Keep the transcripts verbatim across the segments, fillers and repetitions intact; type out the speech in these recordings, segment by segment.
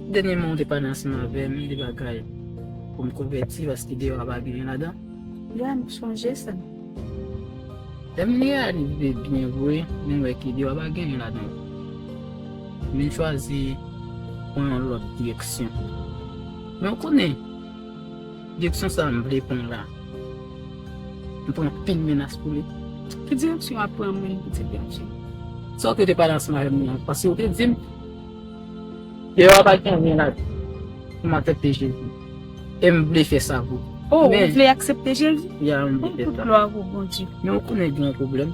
Dènyèman, ou te pale ansanm avè m de bagay pou m konvèti, paske deyò a pa gen anyen ladan. Ya, m sonje sa. Lè m reyalize byen vre, m wè ke deyò a pa gen anyen ladan. M vin chwazi pran yon lòt direksyon. Men w konnen, direksyon sa a m vle pran la, m pran anpil menas pou li. Ki direksyon w ap pran menm, pitit gason? Sa w te pale ansanm avè m nan, paske w te di m, deyò a pa gen anyen ladan. M aksepte Jezi. E m vle fè sa pou ou. Oh, ou vle aksepte Jezi? Ya, m vle fè sa. Tout glwa pou Bondye. Men ou konnen gen yon pwoblèm.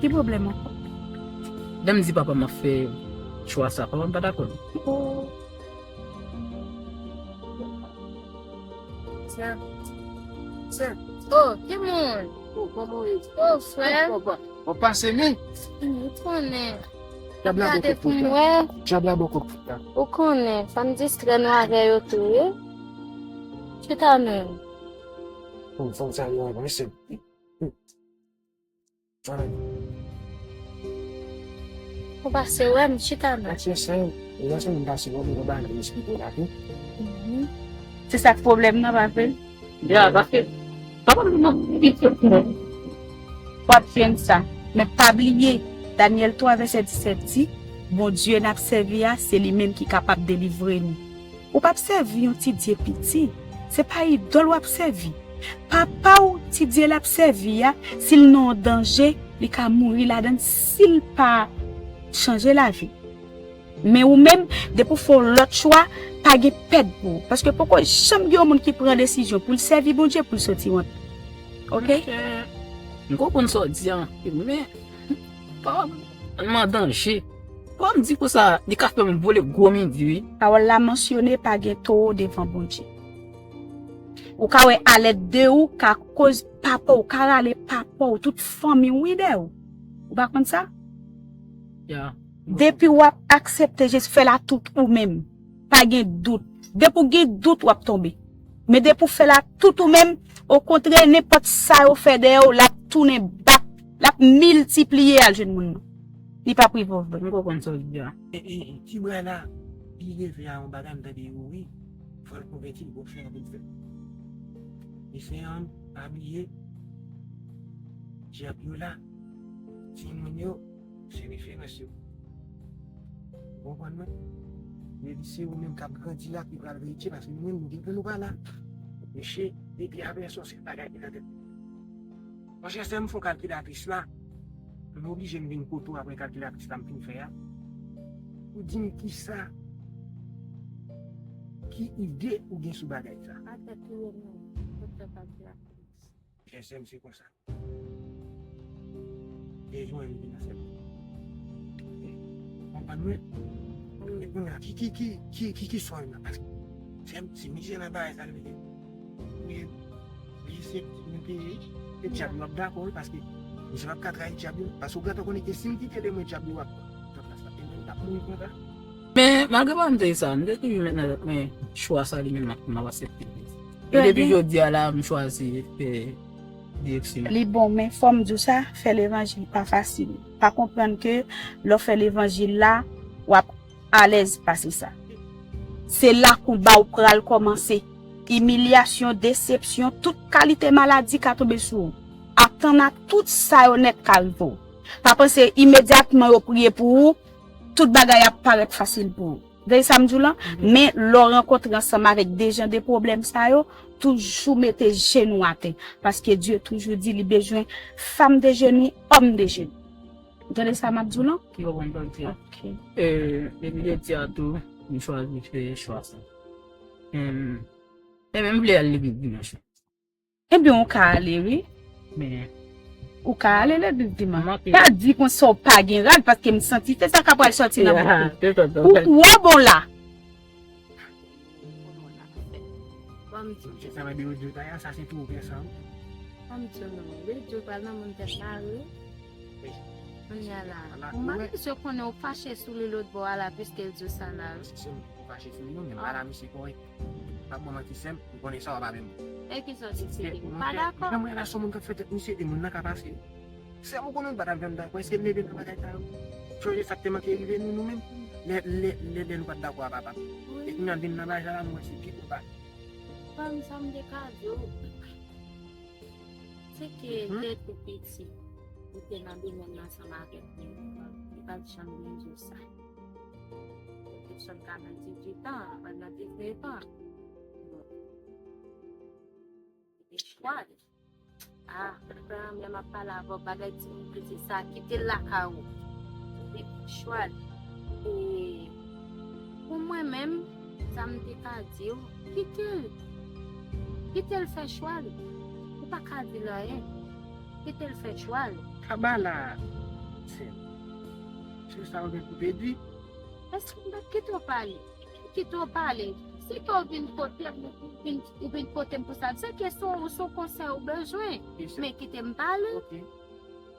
Ki pwoblèm ankò? Lè m di papa m ap fè chwa sa, papa m pa dakò non. Oh. Sè, sè. Oh, ki moun? Oh, kòman w ye? Oh, frè. Kòman w pase men? Ou konnen. Dyab la bòkò pou ou. Dyab la bòkò pou ou. Ou konnen, fanm distrè nou avè yo tou, wi. Chita menm. Fanm, fanm sa yo avanse. Ou pase wè m, chita la. Pase sa, ou wè sa, m pase wè m, ou ba l espri pou la tou. Mhm. Se sa k pwoblèm nan, pa vre? Ya, paske papa m nan pitit mwen. W ap jwenn sa. Men pa bliye, Danyèl twa vèsè disèt di, Bondye n ap sèvi a, se li menm ki kapab delivre nou. Ou p ap sèvi yon ti dye piti. Se pa idòl w ap sèvi. Papa w, ti dye l ap sèvi a, si l nan yon danje, li ka mouri ladan l si l pa chanje lavi. Men ou menm, depi w fè yon lòt chwa, pa gen pèd pou ou. Paske poko janm gen yon moun ki pran desizyon pou l sèvi Bondye pou l soti wont. Oke? M konprann sa w di a, men papa m an danje. Papa m di konsa, li ka fè m vole gwo midi, wi. Pawòl la mansyone pa gen towo devan Bondye. Ou ka wè alèt de ou ka koz papa w, ka rale papa w, tout fanmi w, wi, dèyè w. Ou pa konn sa? Ya. Depi w ap aksepte Jezi, fè l a tout ou menm. Pa gen dout. Depi w gen dout, w ap tonbe. Men depi w fè l a tout ou menm, okontrè, nenpòt sa yo fè dèyè w, l ap tounen bak, l ap miltipliye al jwenn moun nan. Li p ap rive w vre. M konprann sa w di a. E, e, e, ti bra la, li reve a yon bagay, m tande yo wi. Fò l konvèti, li gon chwa pou l fè. Mesye an, pa bliye, dyab yo la, timoun yo, se referans yo. Ou konprann mwen? Men li se ou menm k ap grandi la ki pral eritye, paske nou menm, nou gen pou nou pa la. Mesye, depi avè sòsye bagay ki nan tèt. Monchè, sè m fè yon kalkilatris la, m oblije m vin kote w apre kalkilatris la m fin fè a. Ou di m kisa, ki ide ou gen sou bagay sa? Atè touye m, doktè kalkilatris. Monchè, sè m se konsa. Gen jou an li vin nan sè m. Konprann mwen? E kounye a, ki, ki, ki, ki, ki, ki swa nan? Paske sè m, si misye nan bagay sa, li mete. Li se moun ki e dyab yo ap dakò wi, paske misye p ap ka trayi dyab yo. Paske ou gentan konnen ke si m kite de mwen dyab yo ap pran plas la, e mwen m t ap mouri konsa. Men malgre pa m te sa, m te toujou met nan tèt mwen chwa sa li menm m ap, m ap aksepte. E depi jodi a la, m chwazi fè direksyon. Li bon, men fò m di w sa, fè levanjil pa fasil. Pa konprann ke lè w fè levanjil la, w ap alèz pase sa. Se la konba w pral kòmanse. Imilyasyon, desepsyon, tout kalite maladi ka tonbe sou ou. Atann a tout sa yo nèt ka rive w. Pa panse imedyatman yo priye pou ou, tout bagay ap parèt fasil pou ou. Gade sa m di w lan? Men lè w rankontre ansanm avèk de jan de pwoblèm sa yo, toujou mete jenou atè. Paske Dye toujou di li bezwen fam de jenou, òm de jenou. Tande sa m ap di w lan? Ki konprann sa w di a. Ok. E, depi jodi a tou, m chwazi fè chwa sa. Em, e menm vle al legliz dimanch. Ebyen, ou ka ale, wi. Men. Ou ka ale legliz dimanch. Pa di konsa w pa gen rad, paske m santi se sa k ap pral sòti nan bouch ou. Ou twò bon la. Bon, m di. Sa mande yo di w ta ya, sa se tou ou fè sa, wi. Bon, m di w non. Li di w pral nan moun tèt mare. Kounye a la, ou mande misye konnen ou fache sou li lòt bò a la, piske l di w sa la. Si se ou fache sou li, non, men m pa la, misye kòrèk. M p ap ba w manti, sè m, ou konnen sa w ap avè m. E kisa w di, se ou pa dakò? Janm wè la, se yon moun k ap fè tèt misye, e moun nan ka pase. Sè m, ou konnen nou pa t ap janm dakò. Èske m leve nan bagay sa yo? Sonje sa k te manke rive nou, nou menm? Lè, lè, lè, lè nou pa t dakò a papa. Wi. E kounye a l vin nan bagay sa la, m wè se pi kou pa. Fanm, sa m te ka di w, se ke lè te piti, li te nan domèn nan ansanm avèk nou. Li pa t janm bliye sa. Li te sot ka nan dizuit an, pandan diznèf an. Li te chwal. Ah, frè m, lè m ap pale avè w, bagay timoun piti sa, kite l lakay ou. Epi chwal. E pou mwen menm, sa m te ka di w, kite l. Kite l fè chwal. Ou pa ka di l anyen. Kite l fè chwal. Kaba la, sè m. Se sa ou gen pou te di. Èske m pa t kite w pale? Kite w pale. Si ke w vin kote m, ou vin, ou vin kote m pou sa, se kesyon ou, se yon konsèy ou bezwen. Men kite m pale.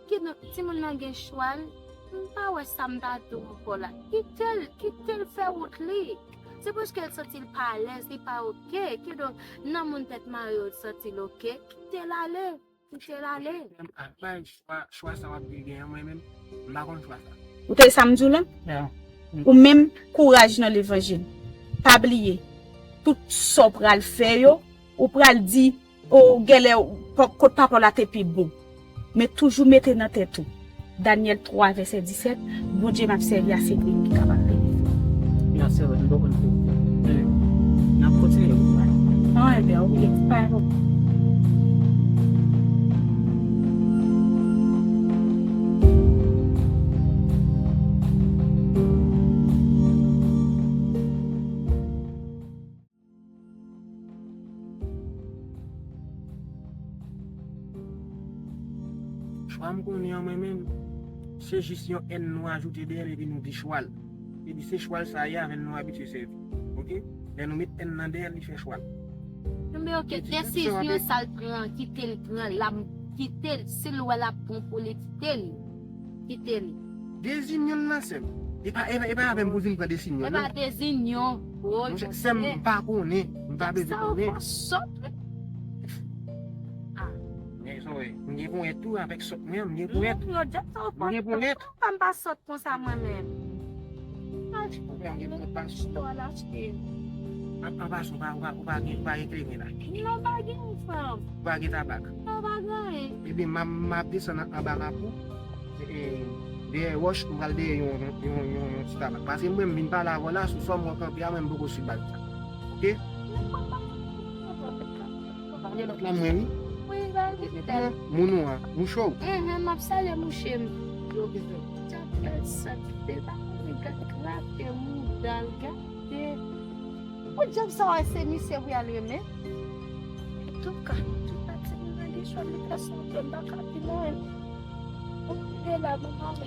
Kidonk, timoun nan gen chwal, m pa wè sa m ta di w ankò la. Kite l, kite l fè wout li. Se paske l santi l pa alèz, li pa oke. Kidonk, nan moun tèt mare yo, l santi l oke, kite l ale. Kite l ale. Ak bay chwa, chwa sa w ap di gen an, mwen menm, m pa konn chwa sa. Ou tande sa m di w la? Ou menm, kouraj nan levanjil. Pa bliye, tout sa w pral fè yo, ou pral di, o, genlè, kot papa w la te pi bon. Men toujou mete nan tèt ou. Danyèl twa, vèsè disèt, Bondye m ap sèvi a, se li ki kapab beni. N ap sèvi, nou pa konn fè. N ap kontinye pou pale. Ah, ebyen, wi, pa gen pwoblèm. Chwa m konnen an mwen menm, se jis yon N nou ajoute dèyè l epi nou di chwal. Epi se chwal sa a ye avè l nou abitye sèvi. Oke? Lè nou met N nan dèyè l, li fè chwal. Non, men oke, desizyon sa l pran, kite l pran, l ap kite l, si l wè l ap bon pou li, kite l. Kite l. Dezinyon nan sè m. E pa, e pa, e pa avè m pou vin pran dezinyon, non. E pa dezinyon. Monchè, sè m, m pa konnen. M pa bezwen konnen. Sa w sòt. Ah. Men sa w wè, m gen ponyèt tou avèk sòt mwen, m gen ponyèt. M gen ponyèt. M pa sòt konsa mwen menm. An pasan, ou pa, ou pa, ou pa gen, ou pa gen kleren la? Non, pa gen, frè m. Ou pa gen tabak? Non, pa gen anyen. Ebyen, m ap, m ap desann anba lapou. E, dèyè wòch, m pral dèyè yon, yon, yon, yon ti tabak. Paske mwen, m vin pale avè w la, sou fòm mwen kanpe a, mwen, m poko sou bal sa. Oke? Pale lòt la, mwen, wi. Wi, ba, wi, pale. Moun ou a, mouche w. Mhm, m ap salye mouche m. Yo, bizou. Djab bèl sante, pa konn gad grate mouda l, gade. Podyab sa w wè se misye pou y al renmen. Antouka, tout pati moun nan gen chwa li fè sa, m pa ka di l anyen. Ou rive la, mwen pa wè.